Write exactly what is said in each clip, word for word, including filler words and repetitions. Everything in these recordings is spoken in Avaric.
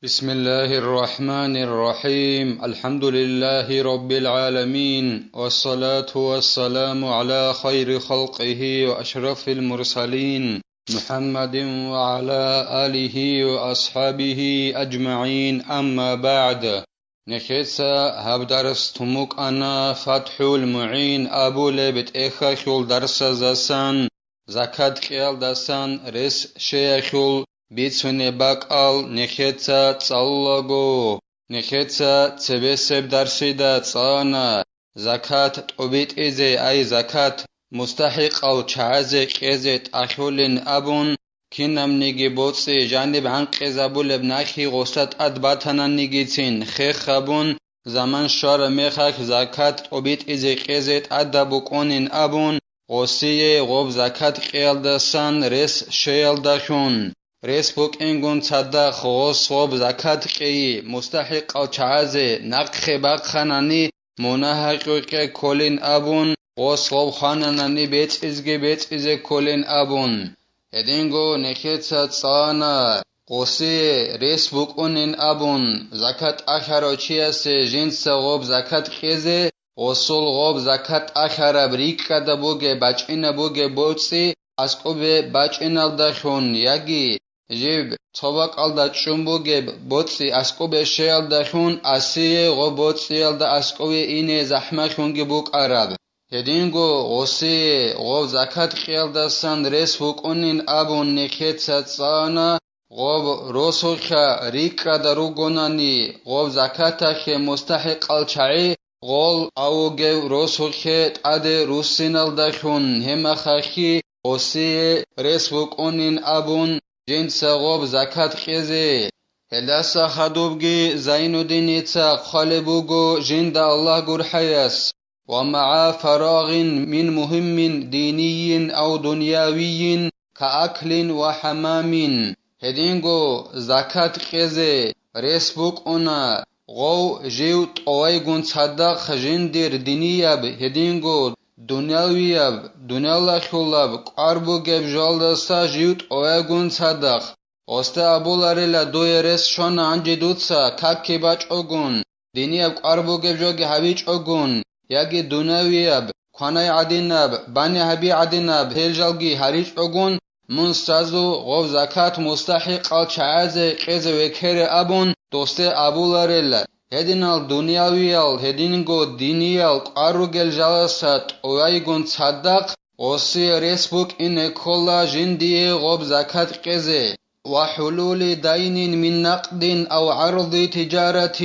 بسم الله الرحمن الرحيم. الحمد لله رب العالمين، والصلاة والسلام على خير خلقه وأشرف المرسلين، محمد وعلى آله وأصحابه أجمعين، أما بعد. Нехеца гьаб дарс тун букӀана ФатхӀул МугӀин абулеб тӀехьалъул дарсаздасан, закат кьеялдасан рес щеялъул бицунеб бакӀал нехеца цӀалулаго. Нехеца цебесеб дарсида цӀана закат тӀобитӀизе, ай закат мустахӀикъал чагӀазе кьезе тӀалъулин абун, кинабниги боцӀи жаниб гӀанкъизабулеб нахи гъосда тӀад батананигицин хех гьабун, заман щвараб мехалъ закат тӀобитӀизе кьезе тӀадаб букӀунин абун, гъосие гъоб закат кьеялдасан рес щеялдалъун, рес букӀингун цадахъ гъос гъоб закат кьейи мустахӀикъал чагӀазе нахъе бахъанани, мунагь гьакъикъе кколин абун, гъос гъоб хвананани бецӀизги бецӀизе кколин абун. Гьединго нехеца цӀана, гъосие рес букӀунин абун, закат тӀалъарав чиясе жинца гъоб закат кьезе, гъосул гъоб закат тӀалъараб рикӀкӀада бугеб бачӀина бугеб боцӀи аскӀобе бачӀиналдалъун яги жиб цо бакӀалда чӀун бугеб боцӀи аскӀобе щеялдалъун асие гъоб боцӀиялда аскӀове ине захӀмалъунги букӀараб. Гьединго гъосие гъоб закат кьеялдасан рес букӀунин абун нехеца цӀана, гъоб росулъа рикӀкӀада ругонани гъоб закаталъе мустахӀикъал чагӀи гъол авугев росулъе тӀаде руссиналдалъун гьемахалъи гъосие рес букӀунин абун жинца гъоб закат кьезе. Гьелдаса хадубги Зайнуддиница хъвалеб буго жинда Аллагь гурхӀаяс: ومع فراغ من مهم ديني أو دنيوي كأكل وحمام. Гьединго закат кьезе рес букӀуна, гъов жив тӀовайгун цадахъ жиндир динияб, гьединго дунявияб, дуниялалъулаб кӀвар бугеб жоялдаса жив тӀовайгун цадахъ. Гъосда абуларила: дуе рес щвана гьанже дуца какги бачӀогун, динияб кӀвар бугеб жоги гьабичӀогун, яги дунявияб, кванай гӀадинаб, бани гьаби гӀадинаб гьел жалги гьаричӀогун, мун сразу гъоб закат мустахӀикъал чагӀазе кьезе векере абун, досде абуларила. Гьединал дунявиял, гьединго диниял кӀвар ругел жаласа тӀовайгун цадахъ гъосие рес букӀине ккола жиндие гъоб закат кьезе. وحلول دين من نقد أو عرض تجارة.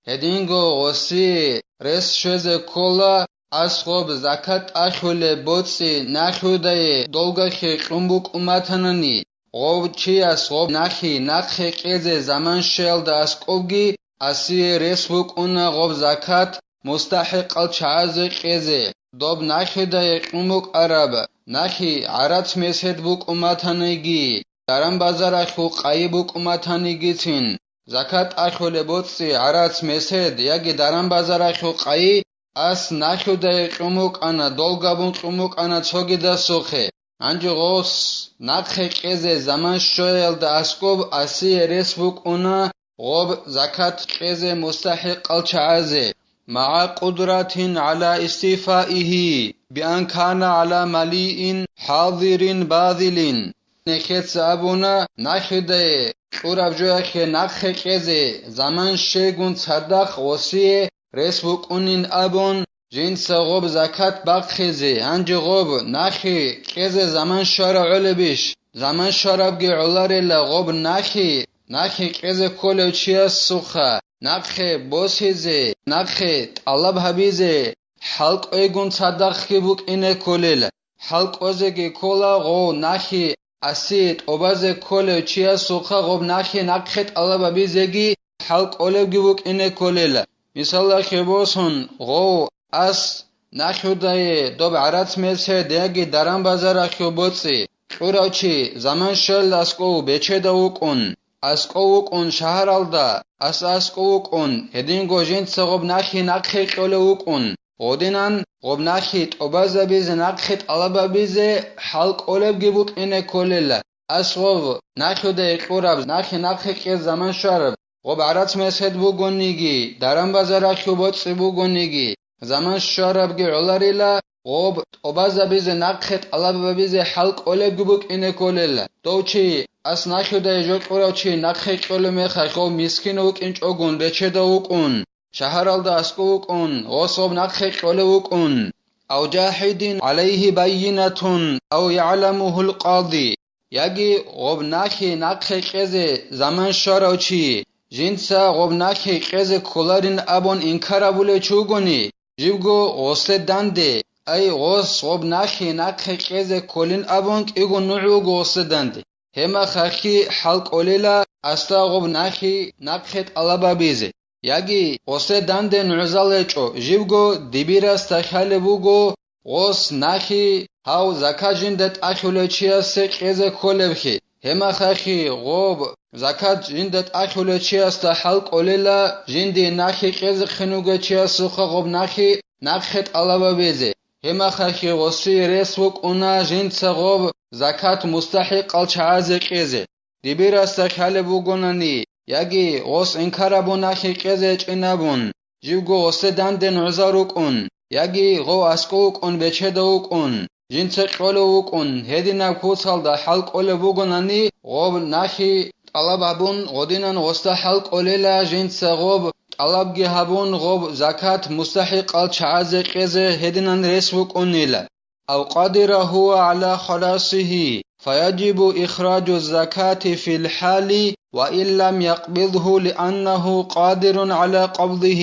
Гьединго гъосие рес щвезе ккола, ас гъоб закат тӀалъулеб боцӀи нахъудае долгахъе кьун букӀун батанани, гъов чияс гъоб нахъи нахъе кьезе заман щвеялда аскӀобги асие рес букӀуна гъоб закат мустахӀикъал чагӀазе кьезе. Доб нахъудае кьун букӀараб нахъи гӀарац-месед букӀун батаниги, даран-базаралъул къайи букӀун батанигицин, закат тӀалъулеб боцӀи, гӀарац-месед яги даран-базаралъул къайи ас нахъудае кьун букӀана, долгабун кьун букӀана цогидасухъе. Гьанже гъос нахъе кьезе заман щвеялда аскӀоб асие рес букӀуна гъоб закат кьезе мустахӀикъал чагӀазе, مع قدرة على استيفائه بأن كان على مليء حاضر باذل. Нехеца абуна, нахъудае кьураб жояхъе нахъе кьезе заман щейгун цадахъ гъосие рес букӀунин абун, жинца гъоб закат бахъизе, гьанже гъоб нахъе кьезе заман щвараб гӀолебищ? Заман щварабги гӀоларила гъоб нахъе, нахъе кьезе кколев чиясухъа нахъе босизе, нахъе тӀалаб гьабизе, хӀалкӀвейгун цадахъги букӀине кколел. ХӀалкӀвазеги ккола гъов нахъе аси тӀобазе кколев чиясухъа гъоб нахъе нахъе тӀалаб гьабизеги хӀалкӀолебги букӀине кколел. Мисалалъе босун, гъов ас нахъудае доб гӀарац-месед яги даран-базаралъул боцӀи кьурав чи заман щвел аскӀов бечедав вукӀун, аскӀов вукӀун шагьаралда, ас аскӀов вукӀун, гьединго жинца гъоб нахъе нахъе кьолев вукӀун. Гъодинан гъоб нахъе тӀобазабизе, нахъе тӀалабабизе хӀалкӀолебги букӀине кколел. Ас гъов нахъудае кьураб, нахъе нахъе кьез заман щвараб, гъоб гӀарац месед бугониги, даран-базаралъул боцӀи бугониги, заман щварабги гӀоларила, гъоб тӀубазабизе, нахъе тӀалаб гьабизе хӀал кӀолебги букӀине кколела. Дов чи, ас нахьуда жо кьурав чи нахъе кьолеб мехалъ, гъов мискин вукӀинчӀогун, бечедав вукӀун, шагьаралда аскӀов вукӀун, гъос гъоб нахъе кьолев вукӀун, ав жахӀидин гӀалайгьи баййинатун, ав ягӀламугьул къади, яги гъоб нахьи нахъе кьезе заман щварав чи, жинца гъоб нахьи кьезе кколарин абун инкар абулев чи вугони, живго гъосе данде, ай, гъос гъоб нахьи нахъе кьезе кколин абун кӀиго нугӀ вуго гъосе данде. Гьемахъахъи хӀал кӀолела асда гъоб нахьи нахъе тӀалаб гьабизе. Яги гъосе данде нугӀзал гьечӀо, живго дибирасда хьалеб буго гъос нахьи гьав закат жинда тӀахьулев чиясе кьезе кколебхъи. Гьемахъахъи гъоб закат жинда тӀахьулев чиясда хӀал кӀолела жинде нахьи кьезехъин вугев чиясухъа гъоб нахьи нахъе тӀалаб гьабизе. Гьемахъахъи гъосие рес вукӀуна жинца гъоб закат мустахӀикъал чагӀазе кьезе. Дибирасда хьалеб бугонани, яги гъос инкар абун нахьи кьезе гьечӀин абун, живго гъосе данде нугӀзал рукӀун, яги гъов аскӀов вукӀун, бечедав вукӀун, жинца кьолев вукӀун, гьединаб куцалда хӀал кӀолеб бугонани, гъоб нахьи тӀалаб гьабун, гъодинан гъосда хӀал кӀолела жинца гъоб тӀалабги гьабун, гъоб закат мустахӀикъал чагӀазе кьезе гьединан рес вукӀунила. أو قدر هو على خلاصه، فيجب إخراج الزكاة في الحال، وإن لم يقبضه لأنه قادر على قبضه.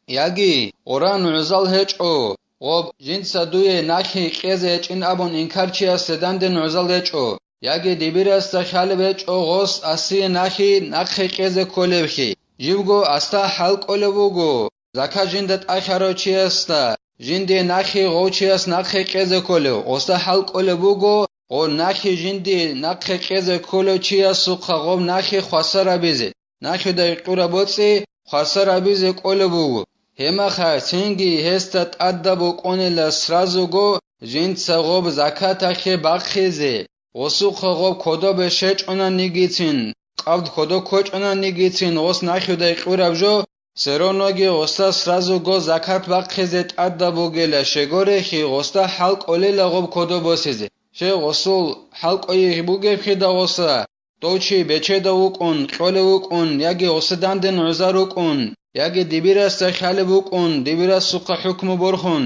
Яги гъура нугӀзал гьечӀо, гъоб жинца дуе нахьи кьезе гьечӀин абун инкарчиясда данде нугӀзал гьечӀо, яги дибирасда хьалеб гьечӀо гъос асие нахьи нахъе кьезе кколебхъи, живго асда хӀал кӀолеб буго, закат жинда тӀахьарав чиясда, жинде нахьи гъов чияс нахъе кьезе кколев, гъосда хӀал кӀолеб буго, гъо нахьи жинде нахъе кьезе кколев чиясухъа гъоб нахьи хвасар гьабизе, нахьуда кьураб боцӀи хвасар гьабизе кӀолеб буго. Гьемахъа цинги гьесда тӀадаб букӀунила сразуго жинца гъоб закатахъе бахъизе, гъосухъа гъоб кодобе щечӀонанигицин, къабд кодо ккочӀонанигицин гъос нахьуда кьураб жо, Сероноги гъосда сразуго закат бахъизе тӀадаб бугела, щегорехи гъосда хӀал кӀолела гъоб кодо босизе. Щай гъосул хӀал кӀойи бугебхъида гъоса, дов чи бечедав вукӀун, кьолев вукӀун, яги гъосе данде нугӀзал рукӀун, яги дибирасда хьалеб букӀун, дибирасухъа хӀукму борхун,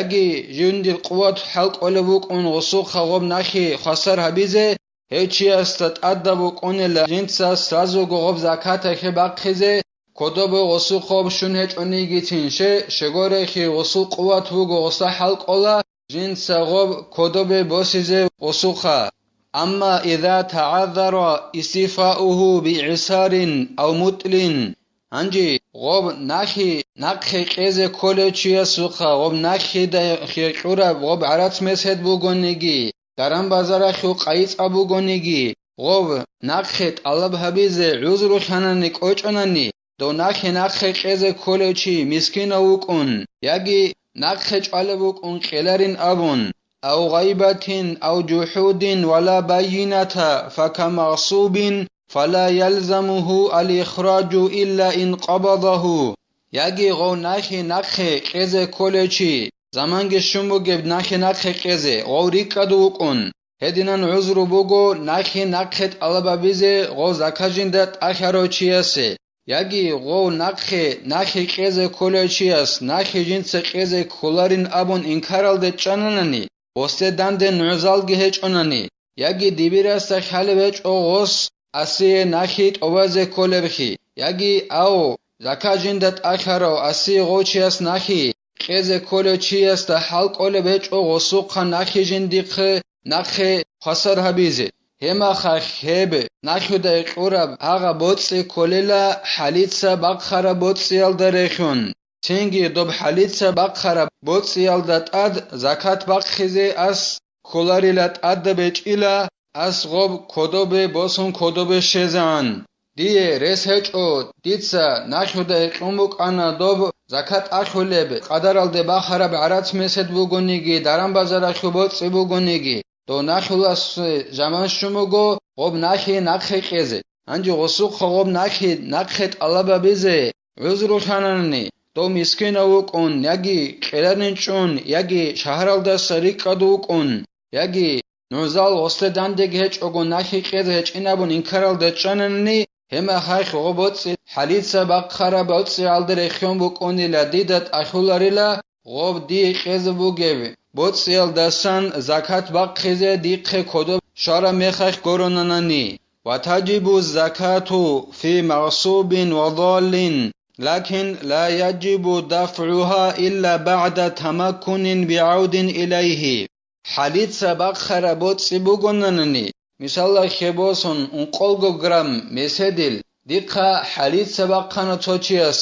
яги жиндир къуват хӀал кӀолеб букӀун гъосухъа гъоб нахьи хвасар гьабизе, гьев чиясда тӀадаб букӀунела жинца сразуго гъоб закатахъе бахъизе, кодобе гъосухъа гъоб щун гьечӀонигицин, щай щегорехи гъосул къуват буго гъоса хӀал кӀола жинца гъоб кодобе босизе гъосухъа. أما إذا تعذر استيفاؤه بإعسار أو مطل. Гьанже гъоб нахьи нахъе кьезе кколев чиясухъа гъоб нахьида кьураб гъоб гӀарац месед бугониги, даран-базаралъул къайи-цӀа бугониги, гъов нахъе тӀалаб гьабизе гӀузру хьанани кӀочӀонани, дов нахьи нахъе кьезе кколев чи мискинав вукӀун, яги нахъе чӀвалев вукӀун кьеларин абун, أو غيبة أو جحود ولا بينة فكمغصوب فلا يلزمه الإخراج إلا إن قبضه. Яги гъов нахьи нахъе кьезе кколев чи, заманги щун бугеб нахьи нахъе кьезе, гъов рикӀкӀад вукӀун, гьединан гӀузру буго нахьи нахъе тӀалаб гьабизе гъов закат жинда тӀахьарав чиясе, яги гъов нахъе нахьи кьезе кколев чияс нахьи жинца кьезе кколарин абун инкаралде чӀананани, гъосде данде нугӀзалги гьечӀонани, яги дибирасда хьалеб гьечӀо гъос асие нахьи тӀобазе кколебхи, яги, ав, закат жинда тӀахьарав асие гъов чияс нахьи кьезе кколев чиясда хӀал кӀолеб гьечӀо гъосухъа нахьи жиндихъе нахъе хвасар гьабизе. Гьемахъа гьеб нахьуда кьураб гьагъа боцӀи кколела хӀалица бахъараб боцӀиялда рехун. Цинги доб хӀалица бахъараб боцӀиялда тӀад закат бахъизе ас кколарила тӀадаб гьечӀила, ас гъоб кодобе босун кодобе щезегӀан. Дие рес гьечӀо, дица нахьуда гьекъун букӀана доб закат ахӀулеб къадаралде бахараб гӀарац месед бугониги, даран-базаралъул боцӀи бугониги, дов нахьулас жаман щун буго гъоб нахьи нахъе кьезе. Гьанже гъосухъа гъоб нахъе нахъе тӀалабабизе гӀузру лъанани, дов мискинав вукӀун, яги кьеларин чӀун, яги шагьаралдаса рикӀкӀад вукӀун, яги нугӀзал гъосле дандеги гьечӀого нахъе кьезе гьечӀин абун инкаралда чӀанани, гьеб мехалъ гъоб боцӀи хӀалица бахъараб боцӀиялда рехион букӀунила, дида тӀалъуларила гъоб дие кьезе бугеб боцӀиялдасан закат бахъизе дихъе кодоб щвараб мехалъ гуронанани. وتجب الزكاة في مغصوب وضال، لكن لا يجب دفعها إلا بعد تمكن بعود إليه. ХӀалица бахъараб боцӀи бугонанани, мисалалъе босун, ункъолго грамм меседил дихъа хӀалица бахъана цо чияс,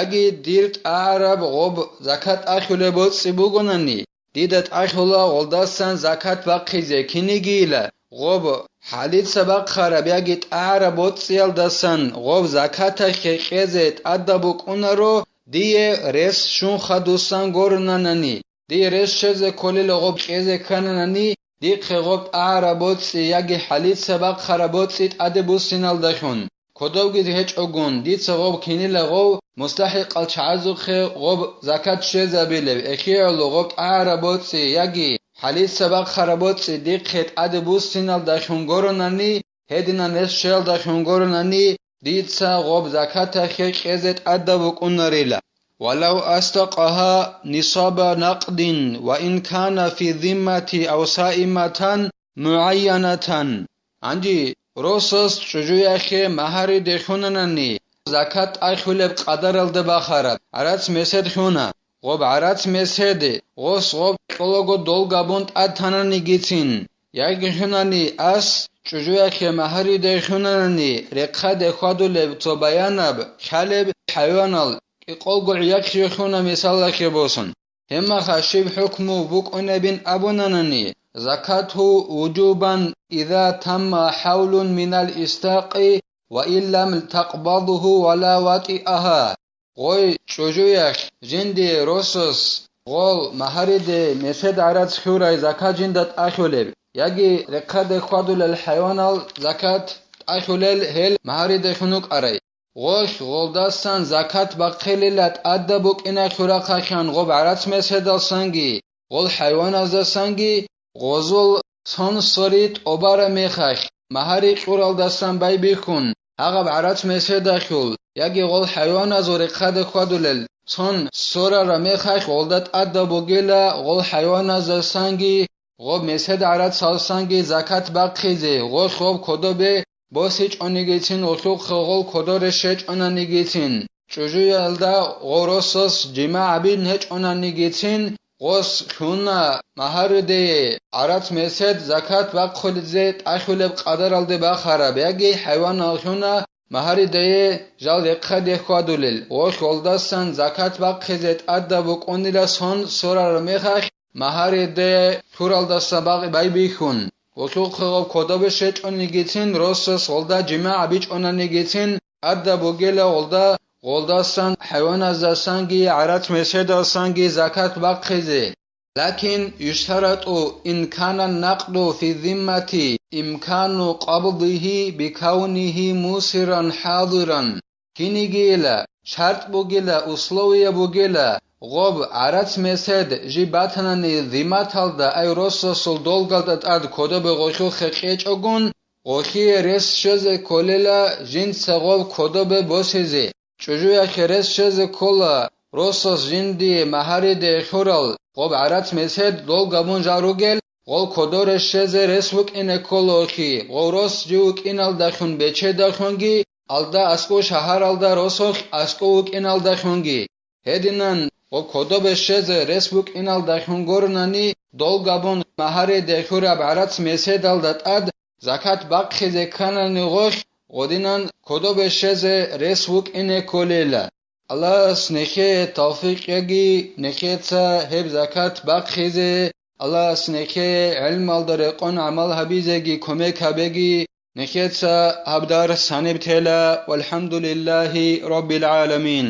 яги дир тӀагӀараб гъоб закат тӀалъулеб боцӀи бугонани, дида тӀалъула гъолдасан закат бахъизе кинигийила, гъоб хӀалица бахъараб яги тӀагӀараб боцӀиялдасан гъоб закаталъе кьезе тӀадаб букӀунаро, дие рес щун хадусан гуронанани, дие рес щвезе кколел гъоб кьезе ккананани, дихъе гъоб тӀагӀараб боцӀи яги хӀалица бахъараб боцӀи тӀаде буссиналдалъун, кодовги гьечӀогун, дица гъоб кинила гъов мустахӀикъал чагӀазухъе гъоб закат щвезабилеб, эхиялъул гъоб тӀагӀараб боцӀи яги хӀалица бахъараб боцӀи дихъе тӀаде буссиналдалъун гуронани, гьединан рес щвеялдалъун гуронани, дица гъоб закаталъе кьезе тӀадаб букӀунарила. ولو أصدقها نصاب نقد وإن كان في الذمة أو صائمة معينة. Гьанже росас чӀужуялъе магьари дехунанани, закат тӀалъулеб къадаралда бахараб гӀарац месед лъуна. Гъоб гӀарац месед, гъос гъоб кьолаго долгабун тӀад тананигицин, яги лъунани ас чӀужуялъе магьари дехунанани, рехъаде хьвадулеб цо баянаб, хъалеб хӀайванал, кӀикъолго гӀияхъ лъуна мисалалъе босун. Гьеб мехалъ щиб хӀукму букӀунебин абунанани, закату вужубан иза тамма хӀавлун минал истакъи ва ин лам такъбадгьу ва ла ватӀиагьа. Гъой чӀужуялъ жиндие росас гъол магьариде месед гӀарац хьурай закат жинда тӀалъулеб, яги рехъаде хьвадулел хӀайванал закат тӀалъулел гьел магьариде хьунукӀарай. Гъолъ гъолдасан закат бахъилила тӀадаб букӀиналъул рахъалъан гъоб гӀарац меседалсанги, гъол хӀайваназдасанги, гъозул цон сори тӀобараб мехалъ, магьари кьуралдасан байбихьун, гьагъаб гӀарац меседалъул яги гъол хӀайваназул рехъаде хьвадулел цон сорараб мехалъ гъолда тӀадаб бугила гъол хӀайваназдасанги, гъоб месед гӀарацалсанги закат бахъизе, гъолъ гъоб кодобе босичӀонигицин, гъолъухъе гъол кодоре щечӀонанигицин, чӀужуялда гъоросас жимагӀ гьабин гьечӀонанигицин, гъос лъуна магьаридее гӀарац месед закат бахъулзе тӀалъулеб къадаралде бахараб, яги хӀайванал лъуна магьаридее жал рехъаде хьвадулел, гъолъ гъолдасан закат бахъизе тӀадаб букӀунила сон сорараб мехалъ, магьариде лъуралдаса багъи байбихьун, гъолъухъе гъоб кодобе щечӀонигицин, росас гъолда жимагӀ бичӀонанигицин, тӀадаб бугила гъолда, гъолдасан хӀайваназдасанги гӀарац меседалсанги закат бахъизе. Лакин юштарату ин кана накъду фи зиммати имкану къабдигьи бикавнигьи мусиран хӀадиран. Кинигийила, шартӀ бугила, условие бугила, гъоб гӀарац месед жиб батанани зимматалда, ай росасул долгалда тӀад кодобе гъолъухъе кьечӀогун, гъолъие рес щвезе кколела жинца гъоб кодобе босизе. ЧӀужуялъе рес щвезе ккола, росас жиндие магьариде лъурал гъоб гӀарац месед долгабун жал ругел, гъол кодоре щвезе рес вукӀине кколохъи, гъов рос жив вукӀиналдалъун бечедалъунги, алда аскӀов шагьаралда росулъ аскӀов вукӀиналдалъунги. Гьединан гъоб кодобе щвезе рес букӀиналдалъун гуронани, долгабун магьариде лъураб гӀарац меседалда тӀад закат бахъизе кканани гъолъ, гъодинан кодобе щвезе рес вукӀине кколела. Аллагьас нехее тавфикъ яги, нехеца гьеб закат бахъизе, Аллагьас нехее гӀелмалда рекъон гӀамал гьабизеги кумек гьабеги, нехеца гьаб дарс гьаниб тела. ВалхӀамдулиллагьи раббил гӀаламин.